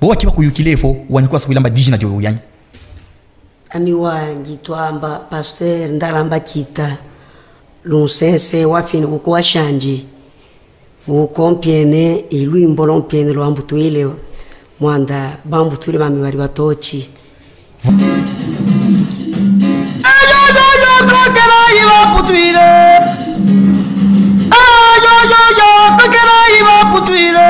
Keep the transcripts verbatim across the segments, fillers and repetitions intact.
Bo waki bakuyukile fo, wani kwa sakwila mba dijina dio yani. Ami wangituamba Pasteur Ndalamba Kita, lunsense wa fini kuku wa shanji, kuko mpiene, i lwimbo lo mpiene lwambutwile, mwanda bambutwile mami wali batochi. Ayoyoyo, tokela ibaputwile. Ayoyoyo, tokela ibaputwile.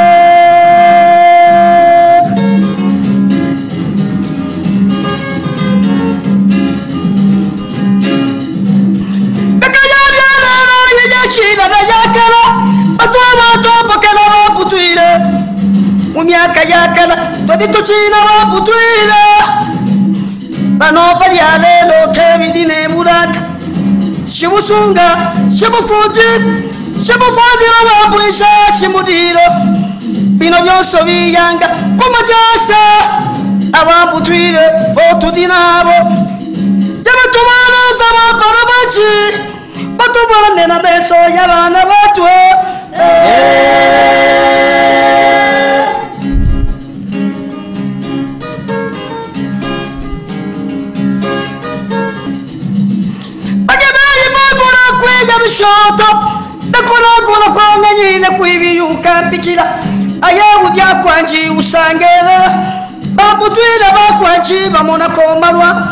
Beka ya byalala, ye ya shila na ya kala. Batu aba topokela baputwile. Mu myaka ya kala, twadi tuchina baputwile. Bano balya lelo kebidi ne bulata. Shibusunga, shibufuji, shibufwajilo bambwisha shimudilo. Bino byonso biyanga ku majasa. Abambutwile bo tudi nabo. Yabatubaleza bapana bachi. Batubone na meso ya bana batu. Eh. Bakebayi bakula kwiza bishoto, bakula kula fanga nyine kwibi yuka mpikila. Aye udya kwanji usangele. Bambutwile bakwanji bamona ko malwa.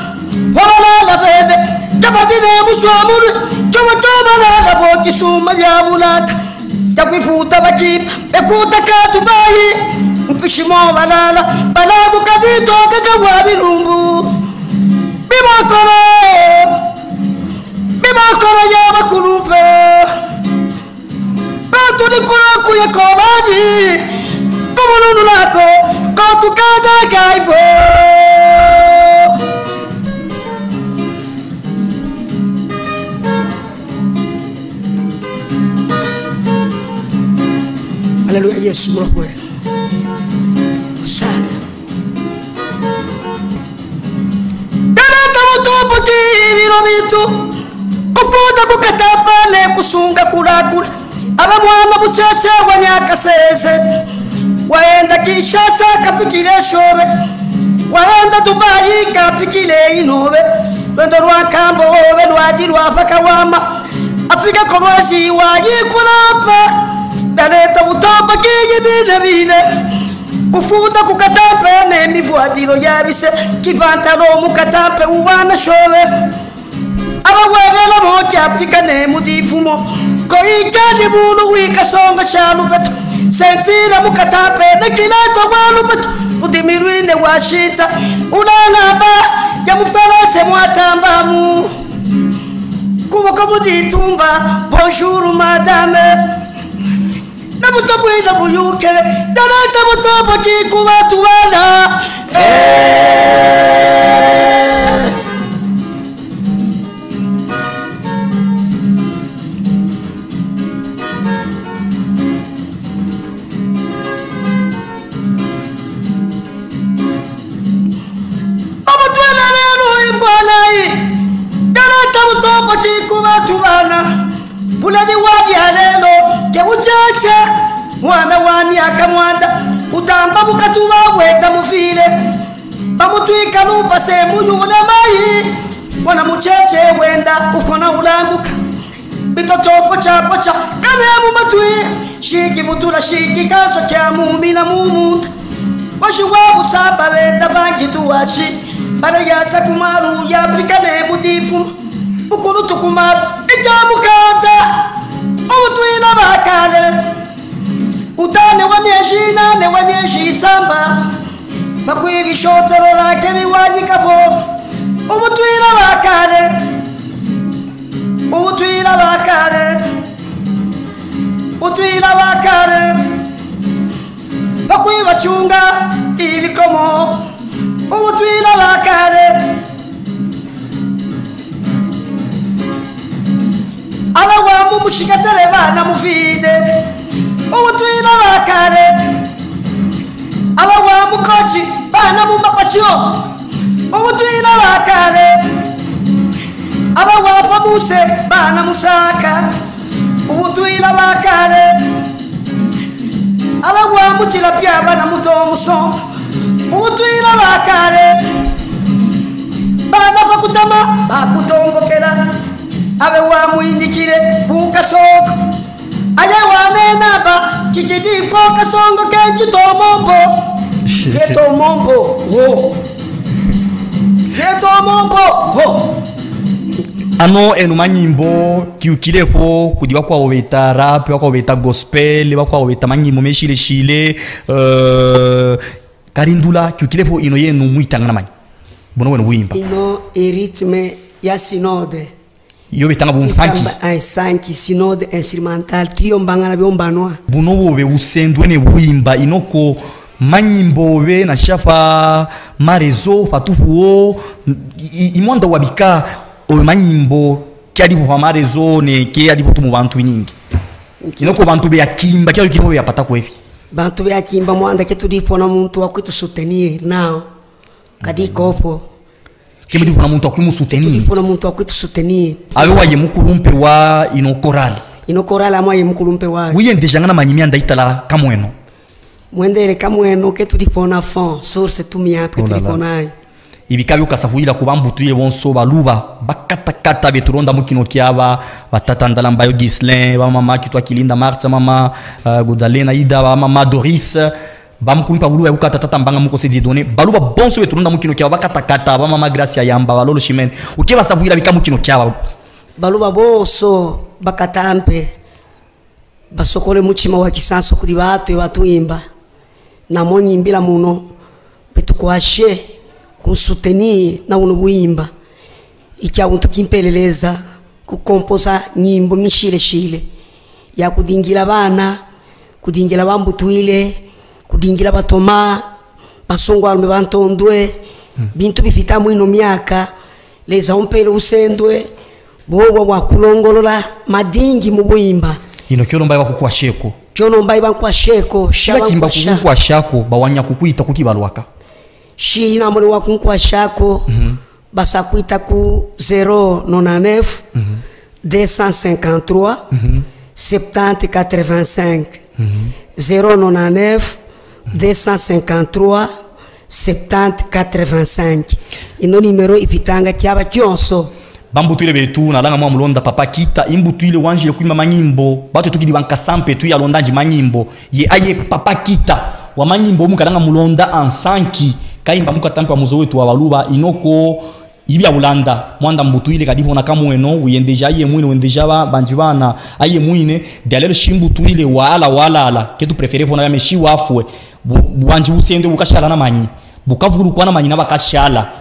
Wabalala bebe, kabadine muswa mulwe. Choba tobalala bo kisuma bya bulata. Takwifuta baki, bekuta ka Dubai. Mpishimo balala, balabu kadito kaka wa bilumbu. Bibakolo, bibakolo ya bakulumpe. Ko tudi kula kuye ko badi, ko bululu lako, ko tukata kaibo. Haleluya, Yesu mulokwe. Hosana. Talata butopaki bino bitu. Kufuta ku katampe ne kusunga kulakula. Aba mwana mucheche wa myaka sese. Waenda Kinshasa kafikile shobe. Waenda Dubai kafikile inobe. Lwendo lwa nkambo obe lwadi lwa paka wama. Afika kolwezi wayikula pa. Talata butopaki bine bine. Kufuta ku katampe ne mivwadilo yabise. Kipantalo mu katampe uwana shobe. Abawegela mo kyafika ne mu difumo. Ko ikadi bulu wika songa sha lubeto. Sentila mu katampe ne kilato wa lubeto. Udimilwine wa shita. Ulanga ba ya mufelese mwatamba mu. Kuboko mu ditumba. Bonjour, madame. Na busa bwina buyuke, talata butopaki ku batu bana. Eh. Obu twena lelo ifwana yi, talata butopaki ku batu bana. Buledi wa bya lelo, ke ucheche, mwana wa myaka mwanda, utamba bukatu baweta mufile. Bamutwika lupase mu yule mayi, mwana mucheche wenda ukona ulanguka. Bitoto pocha pocha, kane mu matwi, shiki butula shiki kanso kya mumina mu munda. Washi wa busamba benda bangi tuwashi, bale yasa ku malu yafika ne mu difu. Bukulu tukumaba, ija mukanda, ubutwila bakale. Utane wa myeji, nane wa myeji isamba. Bakwili shotolola ke biwanyika po. Ubutwila bakale. Ubutwila bakale. Ubutwila bakale. Bakwibachunga ibikomo, ubutwila bakale. Abawamu mushikatele bana mufide, ubutwila bakale. Abawamu kochi bana mu mapacho, ubutwila bakale. Abawapa muse bana musaka, ubutwila bakale. Abawa mu tilapya bana muto muso, Utwila bakale, bana bakutama, bakutombokela. Abe wamwinikile ku kasongo. Aye wanena ba, kikidi ko kasongo kenji tomombo. Fie tomombo, ho. Fie tomombo, ho. Ano eno manyimbo, kiukile po, kudi bakwawu beta rap, bakwawu beta gospel, bakwawu beta manyimbo meshileshile, euh, Kalindula, kiukile po ino yenu mwitangana manyi? Buno wenu buyimba. Ino e rythme ya synode. Yo betanga bu nsanki. Kamba, ai, nsanki, synode instrumental, tiyo mbangana biombanwa. Buno bobe usendwe ne buyimba, ino ko manyimbo obe na shapa marezo, patupu o, i, i, i mwanda wabika, obe manyimbo, kiadi bu pa marezo, ne kiadi bu tumu bantu binyingi. Ino ko bantu beya kimba, kiadi kimba beya pata kwebi. Bantu beya kimba mwanda ke tudi pona muntu wa kwitu soutenir nao. Kadi kopo. Ke mudi pona muntu wa kwimu soutenir. Tudi pona muntu wa kwitu soutenir. Awe waye mukulumpe wa ino korali. Ino korali amwa ye mukulumpe wa. Wuyendejanga na manyi mianda itala kamweno. Mwendele kamweno ke tudi pona fond, source tu miampe ke tudi pona ayi. Ibika bio kasafwila ku bambutu ile bonso baluba, bakatakata betulonda mu kino kiaba, batata Ndala Mbayo Ghislain, bamama Kitwa Kilinda Martha, mama, euh, Godalena Ida, bamama Doris, bamukulumpe wa buluba ya kukata tata Mbanga Mukosi Dieudonné, baluba bonso betulonda mu kino kiaba, bakatakata, bamama Gracia Yamba, balolo Chimène, uke basafwila bika mu kino kiaba. Baluba bonso bakatampe. Basokole mutima wa kisansu kudi batu ye batwimba. Namo nyimbila muno, betukwashe kunsoutenir na bunu bwimba. Ikia buntu kimpeleleza kukompoza nyimbo minshileshile ya kudingila bana, kudingila bambutwile, kudingila batoma, basongwalume bantondwe, bintu bipita mwino miaka, leza umpele usendwe, bwobwa bwa kulongolola madingi mu bwimba. Ino kio lomba iba kukwasheko. Kio lomba iba nkwasheko, sha kimba kukunkwashako, bawanya kukwita kuki balwaka. Shi inamone wa kunkwashako, basa kwita ku zéro nonante-neuf, deux cent cinquante-trois, septante quatre-vingt-cinq. Zéro nonante-neuf, deux cent cinquante-trois, septante quatre-vingt-cinq. Ino numéro ipitanga kiaba kionso. Bambutwile betu, nalanga mwa mulonda Papa Kita, imbutwile wanzile kwimba manyimbo, batu tukidi bankasa mpe tu yalonda nzi manyimbo, ye aye Papa Kita, wa manyimbo mukalanga mulonda ansanki, kayimba mukatampi wa muzo wetu wa baluba, ino ko, ibia bulanda, mwanda mbutwile kadi pona kamweno, uyendeja aye mwine, uyendeja ba, banzi bana, aye mwine, dialelo shimbutwile wala, wala, ala, ke tu préfère pona kame shi wafwe, bu, bu wanzi busendwe bukashala na manyi, bukavulukwa na manyi na bakashala.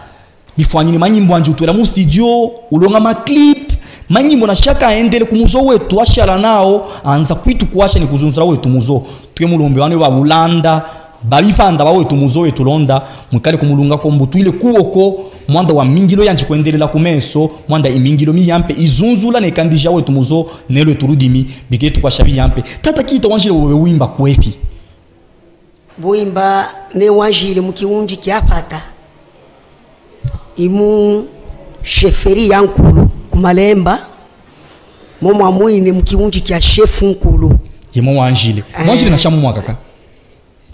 Bifwanyine manyimbo anzi utwela mu studio, ulonga ma clip, manyimbo na shaka endele ku muzo wetu ashala nao, anza kwitukwasha ni kuzunzula wetu muzo. Twe mulombe bana ba bulanda, babipanda ba wetu muzo wetu londa, mwikale kumulunga ko mbutwile kuoko, mwanda wa mingilo yanzi kwendelela ku meso, mwanda imingilo miyampe izunzula ne kandija wetu muzo, ne lwetu ludimi, biketukwasha biyampe. Tata Kita wanzile wobe wimba kwepi? Bwimba ne wanzile mu kiwunzi kia Pata. Imu chefferie ya nkulu ku Malemba. Mo mwamwine mu kiwunzi kia chef nkulu. Ye mo wanzile. Eh. Mwanzile na sha mu mwaka ka?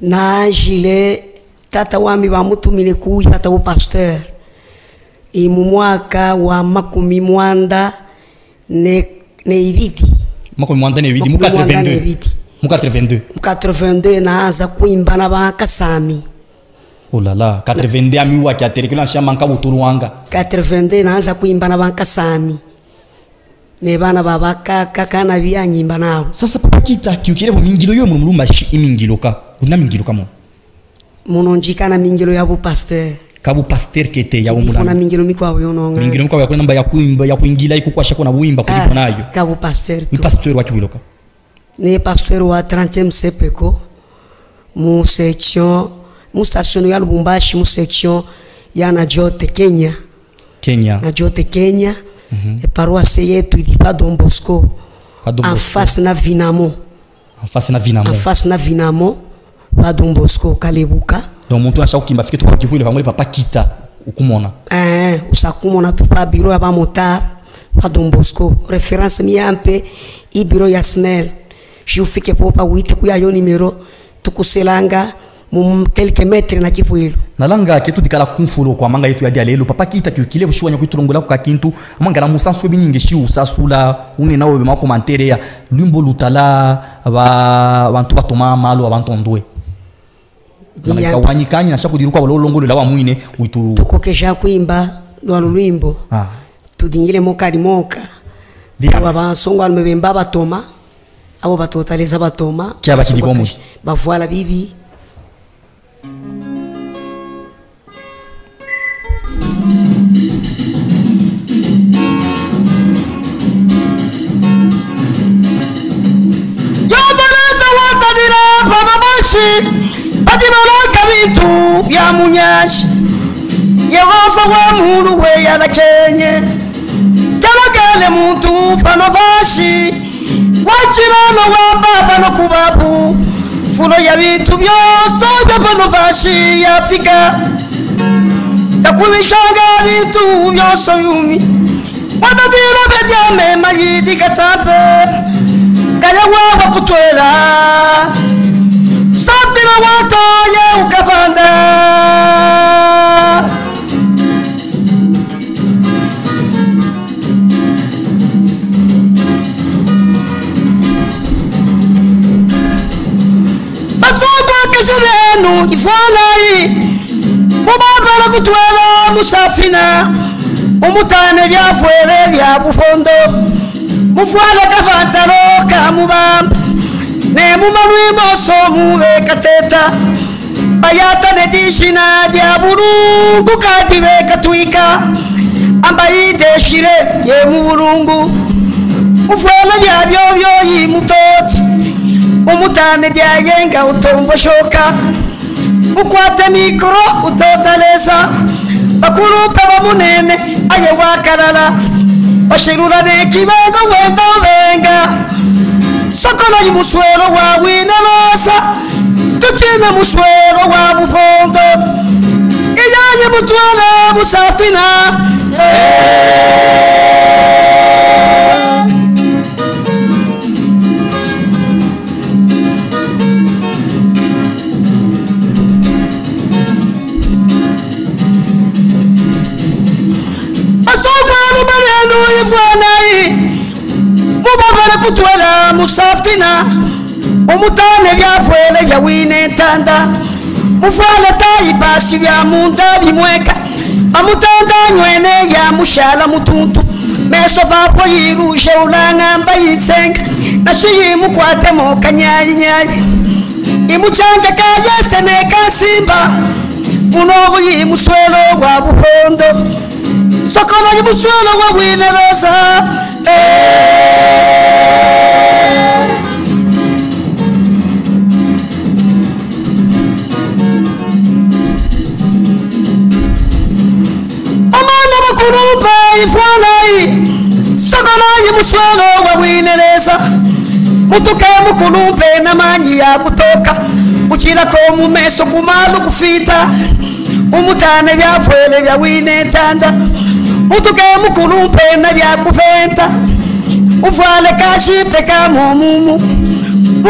Nanzile tata wami bamutumine ku Pata bu pasteur. Imu mwaka wa makumi mwanda ne, ne ibidi. Makumi mwanda ne ibidi, mu quatre-vingt-deux. Mu quatre-vingt-deux. Mu quatre-vingt-deux, naanza kwimba na bankasami. Oh là là, quatre-vingt-deux ami wa kia telekela nshama nka butulu wanga. Quatre-vingt-deux, naanza kwimba na bankasami. Ne bana babakaka kana bia nyimba nabo. Sasa Papa Kita, kiukile bo mingilo yo mu Lubumbashi imingilo ka. Una mingilo ka mo. Muno nzika na mingilo ya bu pasteur. Ka bu pasteur kete ya bu mulanga. Kibifo na mingilo mikwawu yo nonga. Mingilo mikwawu ya kuna mba ya kwimba, ya kwingila, ikukwasha kuna bwimba, kibifo nayo. Ka bu pasteur tu. Ni pasteur wa kibwilo ka. Ni pasteur wa trentième C P ko. Mu section, mu station ya Lubumbashi, mu section ya Nadiote, Kenya. Kenya. Nadiote, Kenya. Mhm. E paroisse yetu idi pa Don Bosco. Pa Don Bosco. En face na Vinamo. En face na Vinamo. En face na Vinamo, pa Don Bosco, Kalebuka. Donc, muntu nasha kukimba fike tu kwa kivwile, pamole Papa Kita, ukumona. Eh, usa kumona tu pa bureau ya ba motard, pa Don Bosco. Référence miyampe, i bureau ya SNEL. Si ufike po pa wite kuya yo numéro, tukuselanga, mu quelques mètres na kifwilu. Na langa ke tudikala ku mfulu kwa manga yetu ya dialelo, papa Kita kiyukile busiwanya kutulongolako ka kintu, amangala musansu biningi si usasula, unena wo be ma commentaire ya, lwimbo lutala, ba, bantu batoma malu, abantu ndwe. Diya. Kawanyikani na shaku diruka balo longolo la bamwine, witu. Tukokeja kwimba lwa lulwimbo. Ah. Tudingile moka di moka. Diya. Wa bansongo alume bemba batoma, abo batota leza batoma. Kia bakidi kwa mwi. Bavwala bibi. Yehova Leza watadila pavamosi, badi baloka bintu bia mu nyasi. Yehova wa mulu weyala kenye, talagale muntu pano vasi. Watila no wamba pano ku babu, fulo ya bintu bionso bia pano vasi yafika. Yakubisanga bintu bionso yumi. Watadila bediame mayidi katampe. Kaya wa bakutwela. Safina watoye ukabanda. Basoko kejebenu ifwanayi. Mubambala kutwela mu safina. Umutane biafwele bia bufondo. Mufwale kapantalo ka mubamba. Ne mumalwi moso mube kateta. Bayata ne dishina dia bulungu kadi be katwika. Amba ideshile ye mu bulungu. Ufwele bia biobio yi mutoti. Umutane dia yenga utomboshoka. Ukwate mikro utota leza. Bakulumpe bamunene aye wakalala. Bashilula ne kibengo wenda ubenga. Sokolola yi muswelo wa wine leza. Tutime muswelo wa bufondo. Iyayi mutwele mu safina. Eh. Basoko alume benu ifwanayi. Mubavele kutwela mu safina. Umutane biafwele bia wine ntanda. Mufwale tayi basi bia munda bimweka. Bamutanda nywene ya mushala mutuntu. Meso papo yiruje ulanga mba yisenga. Nashi yimukwatemo kanyayi nyayi. Imuchanga ka Yese ne ka Simba. Uno bu yi muswelo wa bupondo. Sokolola yi muswelo wa wine leza. Eh. Amana bakulumpe ifwanayi. Sokolola yi muswelo wa wine leza. Mutuke mukulumpe na manyi ya kutoka. Uchila ko mu meso ku malu kufita. Umutane biafwele bia wine ntanda. Utuke mukulumpe na bia kupenta. Ufwale kashipe ka momumu.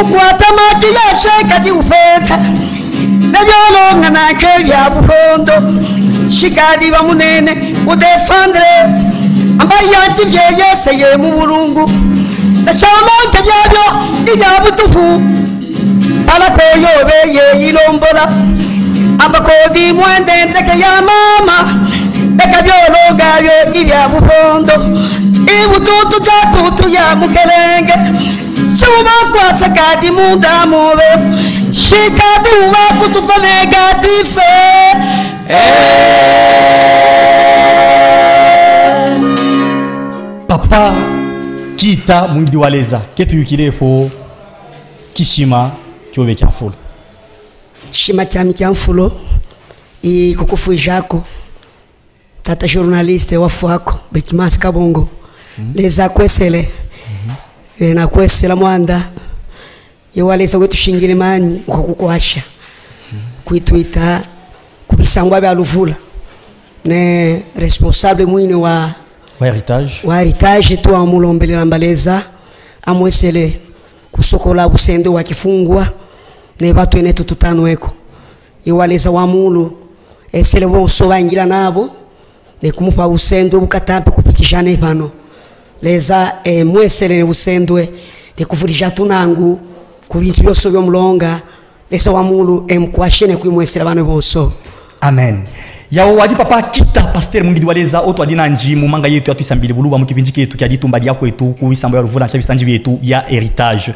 Ukwata mati ya sheka di upenta. Na biolonga na ke bia bupondo. Shikadi bamunene udefendre. Amba yanti bie Yese ye mu bulungu. Na shaulonga biabio ibia butufu. Pala koyo be ye ilombola. Amba kodi mwende nteke ya mama. Eka biolonga bio ibia bupondo. Ibututu cha tutu ya mukelenge. Chuma kwa sakadi munda mube. Shikadi uwa kutupa negative. Eh. Papa Kita mwidi wa leza. Ke tuyukile po. Kishima kiobe kia mfulu. Kishima kiami kia mfulu, i kukufwijako. Tata journaliste wafwako, Bekimansi Kabongo. Mhm. Leza akwesele. Mhm. E, nakwesela mwanda. Ye wa leza wetu shingile manyi, ukakukwasha. Mhm. Kwitwita, ku bisangwa bia luvula. Ne responsable mwine wa, wa héritage. Wa héritage, twamulombelela amba leza amwesele kusokola busende wa kifungwa, ne batwene tututanweko. Ewa Leza wa muulu, esele bonso bangila nabo, ne kumupa busendwe bu katampi kupitishane pano. Leza, e, mwesele ne busendwe, ne kuvudija tunangu ku bintu byonso byo mulonga. Leza wa muulu, e, mukwashe ne kwimwesela bana bonso. Amen. Yawu wadi papa Kita, pasteur mungidi wa Leza, o twadi nandi mu manga yetu ya twisambilibulu ba mu kipindi kyetu kya ditumba dya kwetu ku bisambu bya luvula nsha bisanji byetu bya héritage.